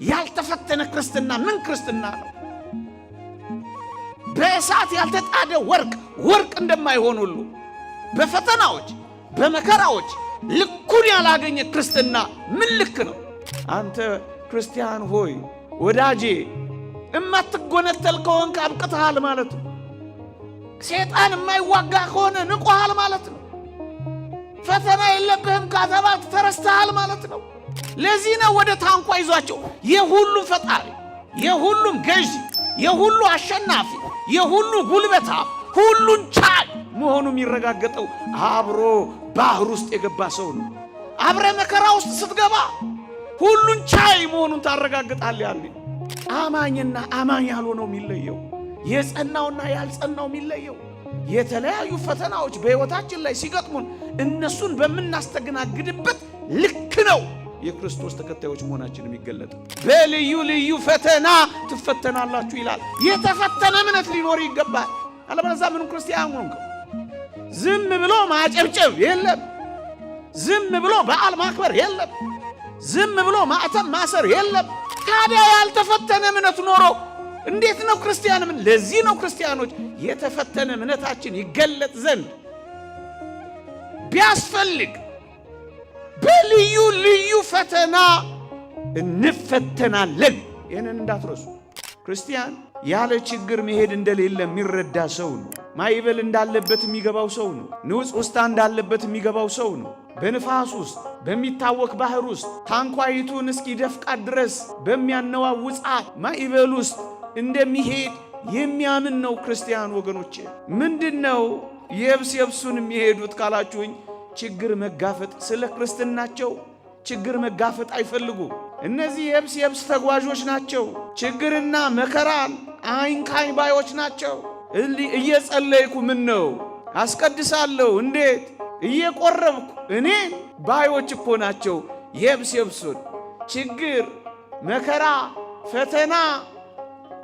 ያልተፈተነ ክርስትና ምን ክርስትና ነው? በእሳት ያልተጣደ ወርቅ ወርቅ እንደማይሆን ሁሉ በፈተናዎች በመከራዎች ልኩን ያላገኘ ክርስትና ምን ልክ ነው? አንተ ክርስቲያን ሆይ ወዳጄ እማትጎነተል ከሆንክ አብቅተሃል ማለት ነው። ሴጣን የማይዋጋ ከሆነ ንቆሃል ማለት ነው። ፈተና የለብህም ካተባልክ ተረስተሃል ማለት ነው። ለዚህ ነው ወደ ታንኳ ይዟቸው የሁሉም ፈጣሪ፣ የሁሉም ገዢ፣ የሁሉ አሸናፊ፣ የሁሉ ጉልበታም፣ ሁሉን ቻይ መሆኑ የሚረጋገጠው አብሮ ባህር ውስጥ የገባ ሰው ነው። አብረ መከራ ውስጥ ስትገባ ሁሉን ቻይ መሆኑን ታረጋግጣለህ። ያለ አማኝና አማኝ ያልሆነው የሚለየው፣ የጸናውና ያልጸናው የሚለየው የተለያዩ ፈተናዎች በሕይወታችን ላይ ሲገጥሙን እነሱን በምናስተናግድበት ልክ ነው የክርስቶስ ተከታዮች መሆናችን የሚገለጠው። በልዩ ልዩ ፈተና ትፈተናላችሁ ይላል። የተፈተነ እምነት ሊኖር ይገባል። አለበለዚያ ምንም ክርስቲያን ሆንክ። ዝም ብሎ ማጨብጨብ የለም። ዝም ብሎ በዓል ማክበር የለም። ዝም ብሎ ማዕተብ ማሰር የለም። ታዲያ ያልተፈተነ እምነት ኖሮ እንዴት ነው ክርስቲያን? ምን ለዚህ ነው ክርስቲያኖች የተፈተነ እምነታችን ይገለጥ ዘንድ ቢያስፈልግ በልዩ ልዩ ፈተና እንፈተናለን። ይህንን እንዳትረሱ። ክርስቲያን ያለ ችግር መሄድ እንደሌለ የሚረዳ ሰው ነው። ማዕበል እንዳለበት የሚገባው ሰው ነው። ንውፅ ውስታ እንዳለበት የሚገባው ሰው ነው። በንፋስ ውስጥ በሚታወክ ባህር ውስጥ ታንኳይቱን እስኪደፍቃት ድረስ በሚያነዋውጻት ማዕበል ውስጥ እንደሚሄድ የሚያምን ነው ክርስቲያን ወገኖቼ። ምንድን ነው የብስ የብሱን የሚሄዱት ካላችሁኝ፣ ችግር መጋፈጥ ስለ ክርስትናቸው ችግር መጋፈጥ አይፈልጉም። እነዚህ የብስ የብስ ተጓዦች ናቸው። ችግርና መከራን አይንካኝ ባዮች ናቸው። እየጸለይኩ ምን ነው አስቀድሳለሁ እንዴት እየቆረብኩ እኔ ባዮች እኮ ናቸው። የብስ የብሱን ችግር፣ መከራ፣ ፈተና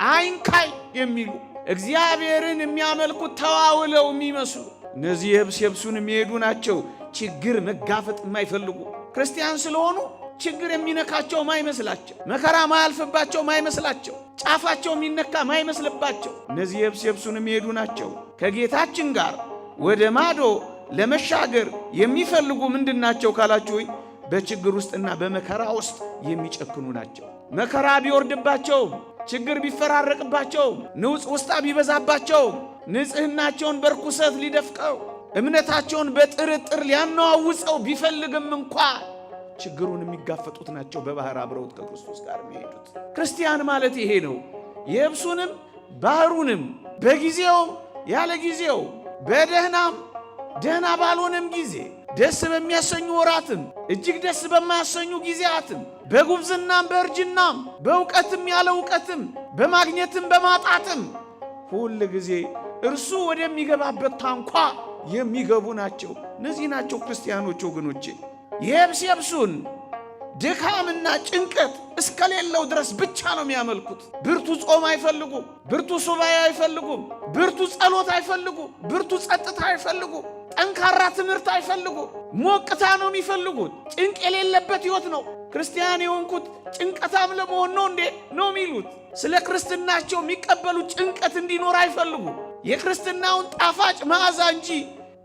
አይንካኝ የሚሉ፣ እግዚአብሔርን የሚያመልኩት ተዋውለው የሚመስሉ እነዚህ የብስ የብሱን የሚሄዱ ናቸው። ችግር መጋፈጥ የማይፈልጉ ክርስቲያን ስለሆኑ ችግር የሚነካቸው ማይመስላቸው፣ መከራ ማያልፍባቸው ማይመስላቸው፣ ጫፋቸው የሚነካ ማይመስልባቸው እነዚህ የብስ የብሱን የሚሄዱ ናቸው። ከጌታችን ጋር ወደ ማዶ ለመሻገር የሚፈልጉ ምንድን ናቸው ካላችሁኝ፣ በችግር ውስጥና በመከራ ውስጥ የሚጨክኑ ናቸው። መከራ ቢወርድባቸውም፣ ችግር ቢፈራረቅባቸውም፣ ንውፅ ውስጣ ቢበዛባቸውም፣ ንጽሕናቸውን በርኩሰት ሊደፍቀው፣ እምነታቸውን በጥርጥር ሊያነዋውፀው ቢፈልግም እንኳ ችግሩን የሚጋፈጡት ናቸው። በባህር አብረውት ከክርስቶስ ጋር የሚሄዱት ክርስቲያን ማለት ይሄ ነው። የብሱንም ባህሩንም በጊዜውም ያለ ጊዜው፣ በደህናም ደህና ባልሆነም ጊዜ፣ ደስ በሚያሰኙ ወራትም እጅግ ደስ በማያሰኙ ጊዜያትም፣ በጉብዝናም በእርጅናም፣ በእውቀትም ያለ እውቀትም፣ በማግኘትም በማጣትም ሁል ጊዜ እርሱ ወደሚገባበት ታንኳ የሚገቡ ናቸው። እነዚህ ናቸው ክርስቲያኖች ወገኖቼ። የብስ የብሱን ድካምና ጭንቀት እስከሌለው ድረስ ብቻ ነው የሚያመልኩት። ብርቱ ጾም አይፈልጉም። ብርቱ ሱባኤ አይፈልጉም። ብርቱ ጸሎት አይፈልጉም። ብርቱ ጸጥታ አይፈልጉም። ጠንካራ ትምህርት አይፈልጉም። ሞቅታ ነው የሚፈልጉት። ጭንቅ የሌለበት ሕይወት ነው። ክርስቲያን የሆንኩት ጭንቀታም ለመሆን ነው እንዴ ነው የሚሉት። ስለ ክርስትናቸው የሚቀበሉ ጭንቀት እንዲኖር አይፈልጉም። የክርስትናውን ጣፋጭ መዓዛ እንጂ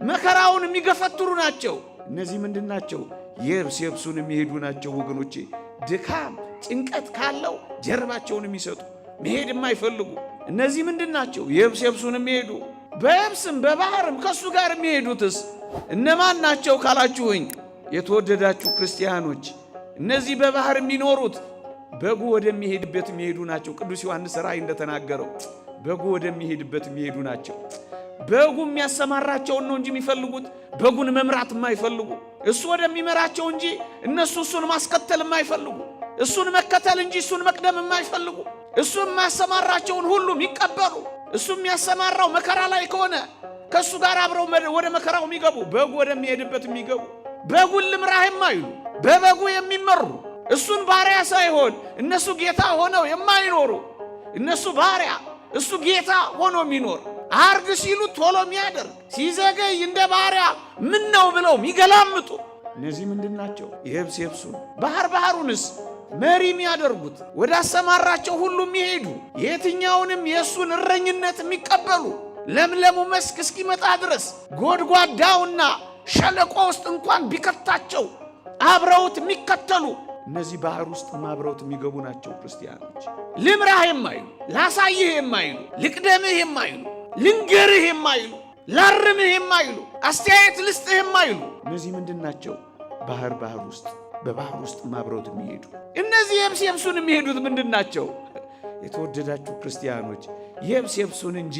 መከራውን የሚገፈትሩ ናቸው። እነዚህ ምንድን ናቸው? የብስ የብሱን የሚሄዱ ናቸው ወገኖቼ። ድካም ጭንቀት ካለው ጀርባቸውን የሚሰጡ፣ መሄድ የማይፈልጉ እነዚህ ምንድን ናቸው? የብስ የብሱን የሚሄዱ፣ በየብስም በባህርም ከእሱ ጋር የሚሄዱትስ እነማን ናቸው ካላችሁኝ፣ የተወደዳችሁ ክርስቲያኖች፣ እነዚህ በባህር የሚኖሩት በጉ ወደሚሄድበት የሚሄዱ ናቸው። ቅዱስ ዮሐንስ ራእይ እንደተናገረው በጉ ወደሚሄድበት የሚሄዱ ናቸው። በጉ የሚያሰማራቸውን ነው እንጂ የሚፈልጉት በጉን መምራት የማይፈልጉ፣ እሱ ወደሚመራቸው እንጂ እነሱ እሱን ማስከተል የማይፈልጉ፣ እሱን መከተል እንጂ እሱን መቅደም የማይፈልጉ፣ እሱ የሚያሰማራቸውን ሁሉ የሚቀበሉ፣ እሱ የሚያሰማራው መከራ ላይ ከሆነ ከእሱ ጋር አብረው ወደ መከራው የሚገቡ፣ በጉ ወደሚሄድበት የሚገቡ፣ በጉን ልምራህ የማይሉ፣ በበጉ የሚመሩ፣ እሱን ባሪያ ሳይሆን እነሱ ጌታ ሆነው የማይኖሩ፣ እነሱ ባሪያ እሱ ጌታ ሆኖ የሚኖር፣ አርግ ሲሉ ቶሎ የሚያደርግ፣ ሲዘገይ እንደ ባሪያ ምን ነው ብለው የሚገላምጡ እነዚህ ምንድን ናቸው? የብስ የብሱን ባህር ባህሩንስ መሪ የሚያደርጉት፣ ወደ አሰማራቸው ሁሉ የሚሄዱ፣ የትኛውንም የእሱን እረኝነት የሚቀበሉ፣ ለምለሙ መስክ እስኪመጣ ድረስ ጎድጓዳውና ሸለቆ ውስጥ እንኳን ቢከታቸው አብረውት የሚከተሉ፣ እነዚህ ባህር ውስጥ አብረውት የሚገቡ ናቸው። ክርስቲያኖች ልምራህ የማይሉ፣ ላሳይህ የማይሉ፣ ልቅደምህ የማይሉ፣ ልንገርህ የማይሉ፣ ላርምህ የማይሉ፣ አስተያየት ልስጥህ የማይሉ እነዚህ ምንድን ናቸው? ባህር ባህር ውስጥ በባህር ውስጥ አብረውት የሚሄዱ። እነዚህ የብስ የብሱን የሚሄዱት ምንድን ናቸው? የተወደዳችሁ ክርስቲያኖች፣ የብስ የብሱን እንጂ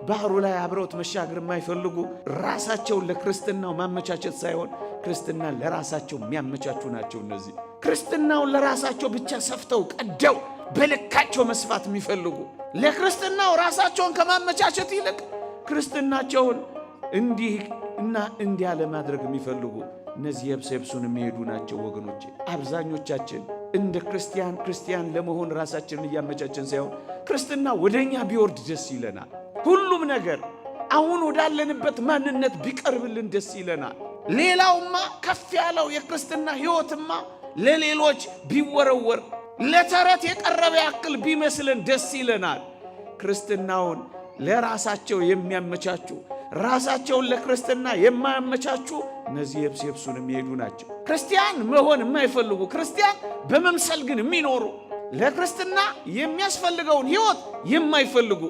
ባህሩ ላይ አብረውት መሻገር የማይፈልጉ፣ ራሳቸውን ለክርስትናው ማመቻቸት ሳይሆን ክርስትናን ለራሳቸው የሚያመቻቹ ናቸው። እነዚህ ክርስትናውን ለራሳቸው ብቻ ሰፍተው ቀደው በልካቸው መስፋት የሚፈልጉ፣ ለክርስትናው ራሳቸውን ከማመቻቸት ይልቅ ክርስትናቸውን እንዲህ እና እንዲያ ለማድረግ የሚፈልጉ እነዚህ የብስ የብሱን የሚሄዱ ናቸው። ወገኖቼ፣ አብዛኞቻችን እንደ ክርስቲያን ክርስቲያን ለመሆን ራሳችንን እያመቻቸን ሳይሆን ክርስትና ወደኛ ቢወርድ ደስ ይለናል። ሁሉም ነገር አሁን ወዳለንበት ማንነት ቢቀርብልን ደስ ይለናል። ሌላውማ ከፍ ያለው የክርስትና ሕይወትማ ለሌሎች ቢወረወር ለተረት የቀረበ ያክል ቢመስልን ደስ ይለናል። ክርስትናውን ለራሳቸው የሚያመቻቹ፣ ራሳቸውን ለክርስትና የማያመቻቹ እነዚህ የብስ የብሱን የሚሄዱ ናቸው። ክርስቲያን መሆን የማይፈልጉ፣ ክርስቲያን በመምሰል ግን የሚኖሩ፣ ለክርስትና የሚያስፈልገውን ሕይወት የማይፈልጉ፣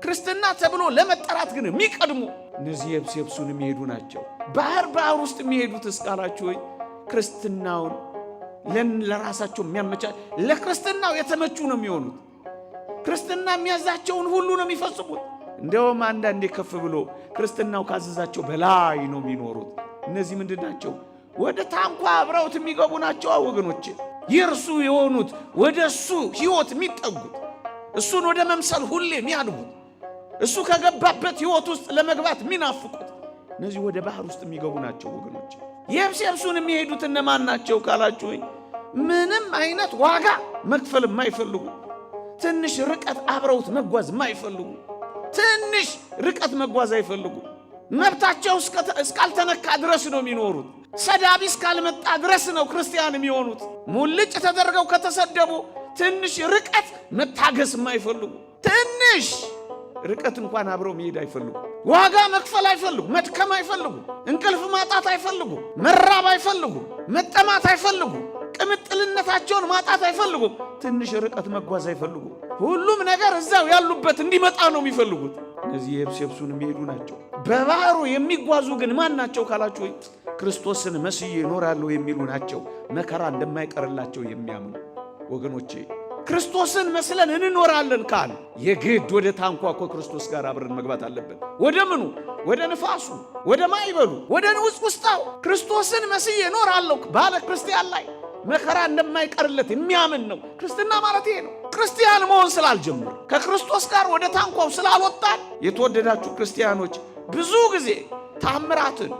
ክርስትና ተብሎ ለመጠራት ግን የሚቀድሙ እነዚህ የብስ የብሱን የሚሄዱ ናቸው። ባህር ባህር ውስጥ የሚሄዱት እስካላችሁ ወይ ክርስትናውን ለራሳቸው የሚያመቻ ለክርስትናው የተመቹ ነው የሚሆኑት። ክርስትና የሚያዛቸውን ሁሉ ነው የሚፈጽሙት። እንደውም አንዳንዴ ከፍ ብሎ ክርስትናው ካዘዛቸው በላይ ነው የሚኖሩት። እነዚህ ምንድን ናቸው? ወደ ታንኳ አብረውት የሚገቡ ናቸው። ወገኖቼ፣ የእርሱ የሆኑት፣ ወደ እሱ ሕይወት የሚጠጉት፣ እሱን ወደ መምሰል ሁሌ የሚያድጉት፣ እሱ ከገባበት ሕይወት ውስጥ ለመግባት የሚናፍቁት እነዚህ ወደ ባህር ውስጥ የሚገቡ ናቸው። ወገኖች፣ የብስ የብሱን የሚሄዱት እነማን ናቸው ካላችሁኝ፣ ምንም አይነት ዋጋ መክፈል የማይፈልጉ፣ ትንሽ ርቀት አብረውት መጓዝ የማይፈልጉ፣ ትንሽ ርቀት መጓዝ አይፈልጉ። መብታቸው እስካልተነካ ድረስ ነው የሚኖሩት። ሰዳቢ እስካልመጣ ድረስ ነው ክርስቲያን የሚሆኑት። ሙልጭ ተደርገው ከተሰደቡ ትንሽ ርቀት መታገስ የማይፈልጉ፣ ትንሽ ርቀት እንኳን አብረው መሄድ አይፈልጉ። ዋጋ መክፈል አይፈልጉ። መድከም አይፈልጉ። እንቅልፍ ማጣት አይፈልጉ። መራብ አይፈልጉ። መጠማት አይፈልጉ። ቅምጥልነታቸውን ማጣት አይፈልጉም። ትንሽ ርቀት መጓዝ አይፈልጉ። ሁሉም ነገር እዛው ያሉበት እንዲመጣ ነው የሚፈልጉት። እነዚህ የብስ የብሱን የሚሄዱ ናቸው። በባህሩ የሚጓዙ ግን ማን ናቸው ካላችሁ፣ ክርስቶስን መስዬ እኖራለሁ የሚሉ ናቸው። መከራ እንደማይቀርላቸው የሚያምኑ። ወገኖቼ፣ ክርስቶስን መስለን እንኖራለን ካል የግድ ወደ ታንኳ እኮ ክርስቶስ ጋር አብረን መግባት አለብን። ወደ ምኑ? ወደ ንፋሱ፣ ወደ ማዕበሉ፣ ወደ ንውጽ ውስጣው። ክርስቶስን መስዬ እኖራለሁ ባለ ክርስቲያን ላይ መከራ እንደማይቀርለት የሚያምን ነው። ክርስትና ማለት ይሄ ነው። ክርስቲያን መሆን ስላልጀመር፣ ከክርስቶስ ጋር ወደ ታንኳው ስላልወጣን፣ የተወደዳችሁ ክርስቲያኖች፣ ብዙ ጊዜ ታምራትን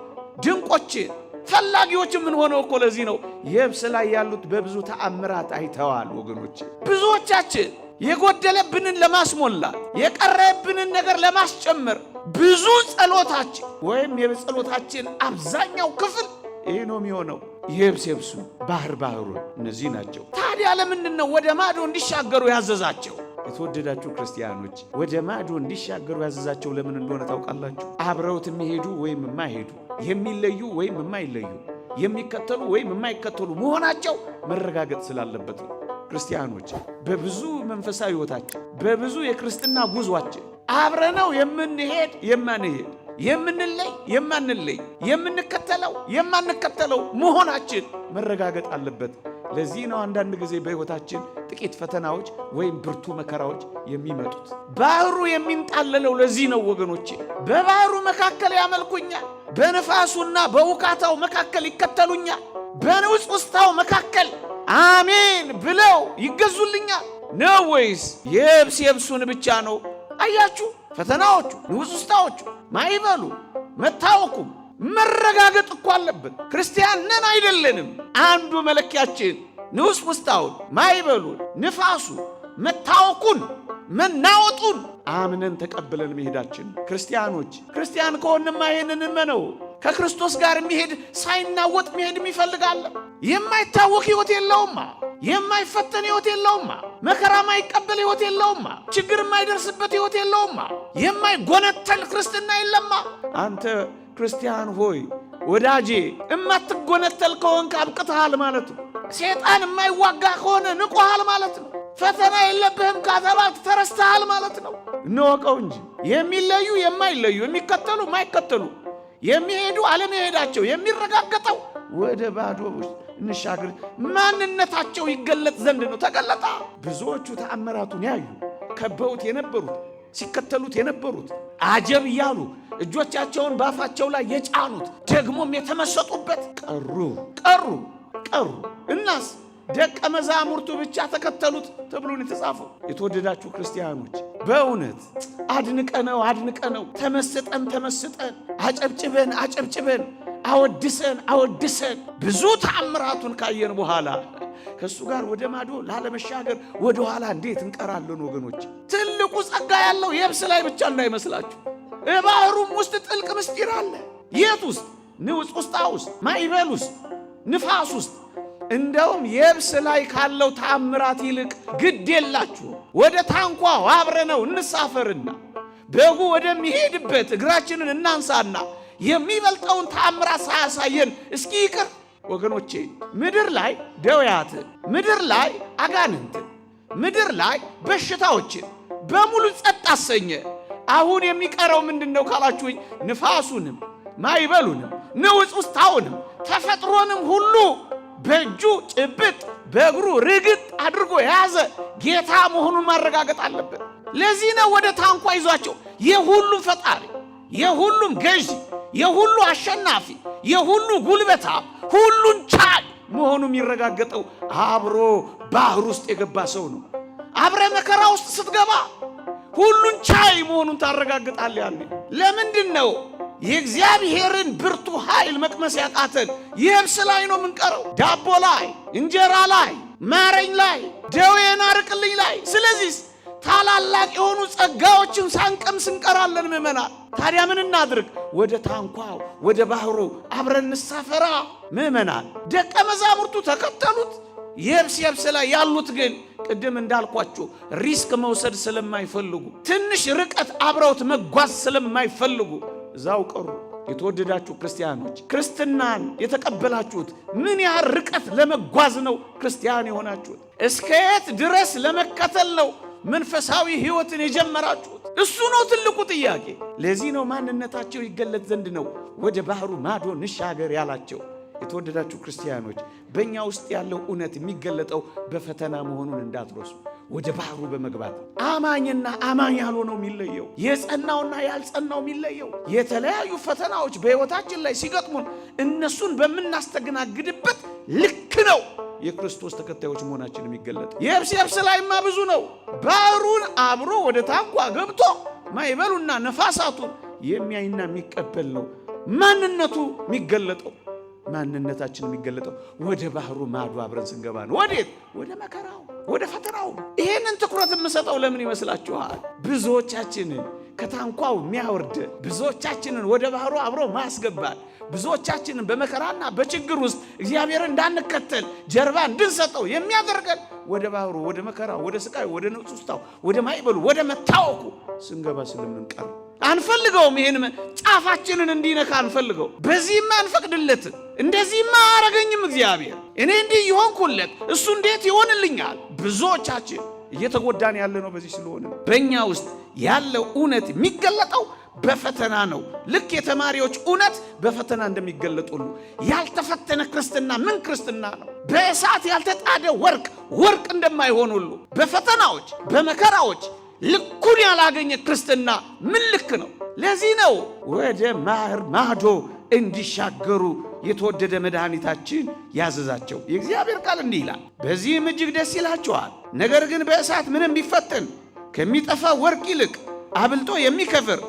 ድንቆችን ፈላጊዎች የምንሆነው እኮ ለዚህ ነው። የብስ ላይ ያሉት በብዙ ተአምራት አይተዋል ወገኖች። ብዙዎቻችን የጎደለብንን ለማስሞላት፣ የቀረብንን ነገር ለማስጨመር ብዙ ጸሎታችን ወይም የጸሎታችን አብዛኛው ክፍል ይሄ ነው የሚሆነው። የብስ የብሱ፣ ባህር ባህሩን እነዚህ ናቸው። ታዲያ ለምንድን ነው ወደ ማዶ እንዲሻገሩ ያዘዛቸው? የተወደዳችሁ ክርስቲያኖች፣ ወደ ማዶ እንዲሻገሩ ያዘዛቸው ለምን እንደሆነ ታውቃላችሁ? አብረውት የሚሄዱ ወይም የማይሄዱ፣ የሚለዩ ወይም የማይለዩ፣ የሚከተሉ ወይም የማይከተሉ መሆናቸው መረጋገጥ ስላለበት ነው። ክርስቲያኖች፣ በብዙ መንፈሳዊ ሕይወታችን፣ በብዙ የክርስትና ጉዟችን አብረነው የምንሄድ፣ የማንሄድ፣ የምንለይ፣ የማንለይ፣ የምንከተለው፣ የማንከተለው መሆናችን መረጋገጥ አለበት። ለዚህ ነው አንዳንድ ጊዜ በሕይወታችን ጥቂት ፈተናዎች ወይም ብርቱ መከራዎች የሚመጡት። ባህሩ የሚንጣለለው ለዚህ ነው ወገኖቼ። በባህሩ መካከል ያመልኩኛል፣ በንፋሱና በውካታው መካከል ይከተሉኛል፣ በንውጽውጽታው መካከል አሜን ብለው ይገዙልኛል ነው ወይስ የብስ የብሱን ብቻ ነው? አያችሁ፣ ፈተናዎቹ፣ ንውጽውጽታዎቹ፣ ማይበሉ፣ መታወኩም መረጋገጥ እኮ አለብን። ክርስቲያን ነን አይደለንም? አንዱ መለኪያችን ንዑስ ውስጣውን፣ ማይበሉን፣ ንፋሱ፣ መታወኩን፣ መናወጡን አምነን ተቀብለን መሄዳችን። ክርስቲያኖች፣ ክርስቲያን ከሆንማ ይሄንን እንመነው። ከክርስቶስ ጋር የሚሄድ ሳይናወጥ መሄድ የሚፈልግ አለ። የማይታወክ ሕይወት የለውማ። የማይፈተን ሕይወት የለውማ። መከራ ማይቀበል ሕይወት የለውማ። ችግር የማይደርስበት ሕይወት የለውማ። የማይጎነተል ክርስትና የለማ። አንተ ክርስቲያን ሆይ ወዳጄ፣ እማትጎነተል ከሆንክ አብቅተሃል ማለት ነው። ሴጣን የማይዋጋ ከሆነ ንቆሃል ማለት ነው። ፈተና የለብህም ከተባልክ ተረስተሃል ማለት ነው። እንወቀው እንጂ የሚለዩ የማይለዩ፣ የሚከተሉ የማይከተሉ፣ የሚሄዱ አለመሄዳቸው የሚረጋገጠው ወደ ባዶ እንሻገር ማንነታቸው ይገለጥ ዘንድ ነው። ተገለጠ። ብዙዎቹ ተአምራቱን ያዩ፣ ከበውት የነበሩት፣ ሲከተሉት የነበሩት፣ አጀብ እያሉ እጆቻቸውን ባፋቸው ላይ የጫኑት፣ ደግሞም የተመሰጡበት ቀሩ ቀሩ ቀሩ። እናስ ደቀ መዛሙርቱ ብቻ ተከተሉት ተብሎ ነው የተጻፈው። የተወደዳችሁ ክርስቲያኖች፣ በእውነት አድንቀነው አድንቀነው፣ ተመስጠን ተመስጠን፣ አጨብጭበን አጨብጭበን፣ አወድሰን አወድሰን ብዙ ተአምራቱን ካየን በኋላ ከእሱ ጋር ወደ ማዶ ላለመሻገር ወደ ኋላ እንዴት እንቀራለን ወገኖች? ትልቁ ጸጋ ያለው የብስ ላይ ብቻ እንዳይመስላችሁ፣ ባህሩም ውስጥ ጥልቅ ምስጢር አለ። የት ውስጥ? ንውጽውጽታ ውስጥ፣ ማዕበል ውስጥ፣ ንፋስ ውስጥ። እንደውም የብስ ላይ ካለው ተአምራት ይልቅ ግድ የላችሁ ወደ ታንኳው አብረነው እንሳፈርና በጉ ወደሚሄድበት እግራችንን እናንሳና የሚበልጠውን ተአምራት ሳያሳየን እስኪ ይቅር። ወገኖቼ፣ ምድር ላይ ደውያትን፣ ምድር ላይ አጋንንትን፣ ምድር ላይ በሽታዎችን በሙሉ ጸጥ አሰኘ። አሁን የሚቀረው ምንድን ነው ካላችሁኝ፣ ንፋሱንም ማዕበሉንም ንውጽውጽታውንም ተፈጥሮንም ሁሉ በእጁ ጭብጥ በእግሩ ርግጥ አድርጎ የያዘ ጌታ መሆኑን ማረጋገጥ አለበት። ለዚህ ነው ወደ ታንኳ ይዟቸው የሁሉም ፈጣሪ፣ የሁሉም ገዢ፣ የሁሉ አሸናፊ፣ የሁሉ ጉልበታ፣ ሁሉን ቻይ መሆኑ የሚረጋገጠው አብሮ ባህር ውስጥ የገባ ሰው ነው። አብረ መከራ ውስጥ ስትገባ ሁሉን ቻይ መሆኑን ታረጋግጣለህ። ያኔ ለምንድን ነው የእግዚአብሔርን ብርቱ ኃይል መቅመስ ያቃተን? የብስ ላይ ነው የምንቀረው፣ ዳቦ ላይ፣ እንጀራ ላይ፣ ማረኝ ላይ፣ ደዌን አርቅልኝ ላይ። ስለዚህ ታላላቅ የሆኑ ጸጋዎችን ሳንቀምስ እንቀራለን ምዕመናን። ታዲያ ምን እናድርግ? ወደ ታንኳው ወደ ባህሩ አብረን እንሳፈራ ምዕመናን። ደቀ መዛሙርቱ ተከተሉት። የብስ የብስ ላይ ያሉት ግን ቅድም እንዳልኳችሁ risk መውሰድ ስለማይፈልጉ፣ ትንሽ ርቀት አብረውት መጓዝ ስለማይፈልጉ እዛው ቀሩ። የተወደዳችሁ ክርስቲያኖች፣ ክርስትናን የተቀበላችሁት ምን ያህል ርቀት ለመጓዝ ነው ክርስቲያን የሆናችሁት? እስከ የት ድረስ ለመከተል ነው መንፈሳዊ ሕይወትን የጀመራችሁት? እሱ ነው ትልቁ ጥያቄ። ለዚህ ነው ማንነታቸው ይገለጥ ዘንድ ነው ወደ ባህሩ ማዶ እንሻገር ያላቸው። የተወደዳችሁ ክርስቲያኖች፣ በእኛ ውስጥ ያለው እውነት የሚገለጠው በፈተና መሆኑን እንዳትረሱ። ወደ ባህሩ በመግባት አማኝና አማኝ ያልሆነው የሚለየው፣ የጸናውና ያልጸናው የሚለየው፣ የተለያዩ ፈተናዎች በሕይወታችን ላይ ሲገጥሙን እነሱን በምናስተናግድበት ልክ ነው የክርስቶስ ተከታዮች መሆናችን የሚገለጠው። የብስ የብስ ላይማ ብዙ ነው። ባህሩን አብሮ ወደ ታንኳ ገብቶ ማዕበሉና ነፋሳቱን የሚያይና የሚቀበል ነው ማንነቱ የሚገለጠው። ማንነታችን የሚገለጠው ወደ ባህሩ ማዶ አብረን ስንገባ ነው። ወዴት? ወደ መከራው፣ ወደ ፈተናው። ይሄንን ትኩረት የምሰጠው ለምን ይመስላችኋል? ብዙዎቻችንን ከታንኳው የሚያወርድ፣ ብዙዎቻችንን ወደ ባህሩ አብሮ ማስገባት፣ ብዙዎቻችንን በመከራና በችግር ውስጥ እግዚአብሔርን እንዳንከተል ጀርባ እንድንሰጠው የሚያደርገን ወደ ባህሩ፣ ወደ መከራው፣ ወደ ስቃዩ፣ ወደ ንጹስታው፣ ወደ ማዕበሉ፣ ወደ መታወኩ ስንገባ ስለምንቀር አንፈልገውም። ይሄን ጫፋችንን እንዲነካ አንፈልገው። በዚህማ አንፈቅድለት። እንደዚህማ አያረገኝም እግዚአብሔር፣ እኔ እንዲህ ይሆንኩለት እሱ እንዴት ይሆንልኛል? ብዙዎቻችን እየተጎዳን ያለ ነው በዚህ ስለሆነ በእኛ ውስጥ ያለው እውነት የሚገለጠው በፈተና ነው። ልክ የተማሪዎች እውነት በፈተና እንደሚገለጥ ሁሉ ያልተፈተነ ክርስትና ምን ክርስትና ነው? በእሳት ያልተጣደ ወርቅ ወርቅ እንደማይሆን ሁሉ በፈተናዎች በመከራዎች ልኩን ያላገኘ ክርስትና ምን ልክ ነው? ለዚህ ነው ወደ ባህር ማዶ እንዲሻገሩ የተወደደ መድኃኒታችን ያዘዛቸው። የእግዚአብሔር ቃል እንዲህ ይላል፣ በዚህም እጅግ ደስ ይላቸዋል። ነገር ግን በእሳት ምንም ቢፈተን ከሚጠፋ ወርቅ ይልቅ አብልጦ የሚከፍር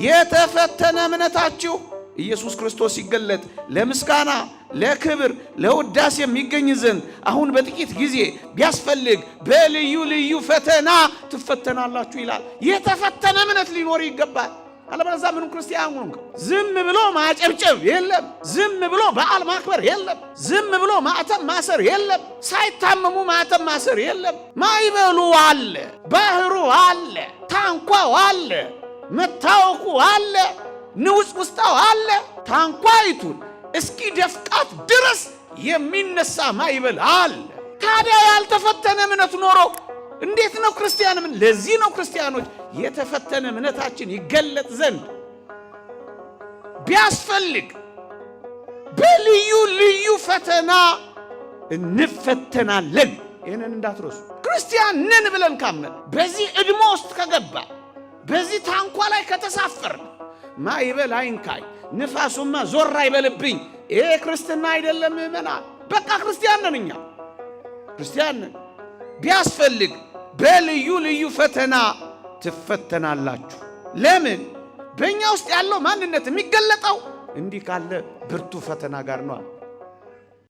የተፈተነ እምነታችሁ ኢየሱስ ክርስቶስ ሲገለጥ ለምስጋና፣ ለክብር፣ ለውዳሴ የሚገኝ ዘንድ አሁን በጥቂት ጊዜ ቢያስፈልግ በልዩ ልዩ ፈተና ትፈተናላችሁ ይላል። የተፈተነ እምነት ሊኖር ይገባል። አለበለዚያ ምንም ክርስቲያን ሆንክ። ዝም ብሎ ማጨብጨብ የለም። ዝም ብሎ በዓል ማክበር የለም። ዝም ብሎ ማዕተብ ማሰር የለም። ሳይታመሙ ማዕተብ ማሰር የለም። ማዕበሉ አለ፣ ባህሩ አለ፣ ታንኳው አለ፣ መታወኩ አለ፣ ንውጽውጽታው አለ። ታንኳይቱን እስኪ ደፍቃት ድረስ የሚነሳ ማዕበል አለ። ታዲያ ያልተፈተነ እምነት ኖሮ እንዴት ነው ክርስቲያን? ምን ለዚህ ነው ክርስቲያኖች የተፈተነ እምነታችን ይገለጥ ዘንድ ቢያስፈልግ በልዩ ልዩ ፈተና እንፈተናለን። ይህንን እንዳትረሱ። ክርስቲያን ነን ብለን ካመን በዚህ ዕድሞ ውስጥ ከገባ በዚህ ታንኳ ላይ ከተሳፈር ማዕበል አይንካኝ፣ ንፋሱማ ዞር አይበልብኝ፣ ይሄ ክርስትና አይደለም። ምእመናን በቃ ክርስቲያን ነን፣ እኛ ክርስቲያን ነን። ቢያስፈልግ በልዩ ልዩ ፈተና ትፈተናላችሁ። ለምን? በእኛ ውስጥ ያለው ማንነት የሚገለጠው እንዲህ ካለ ብርቱ ፈተና ጋር ነው።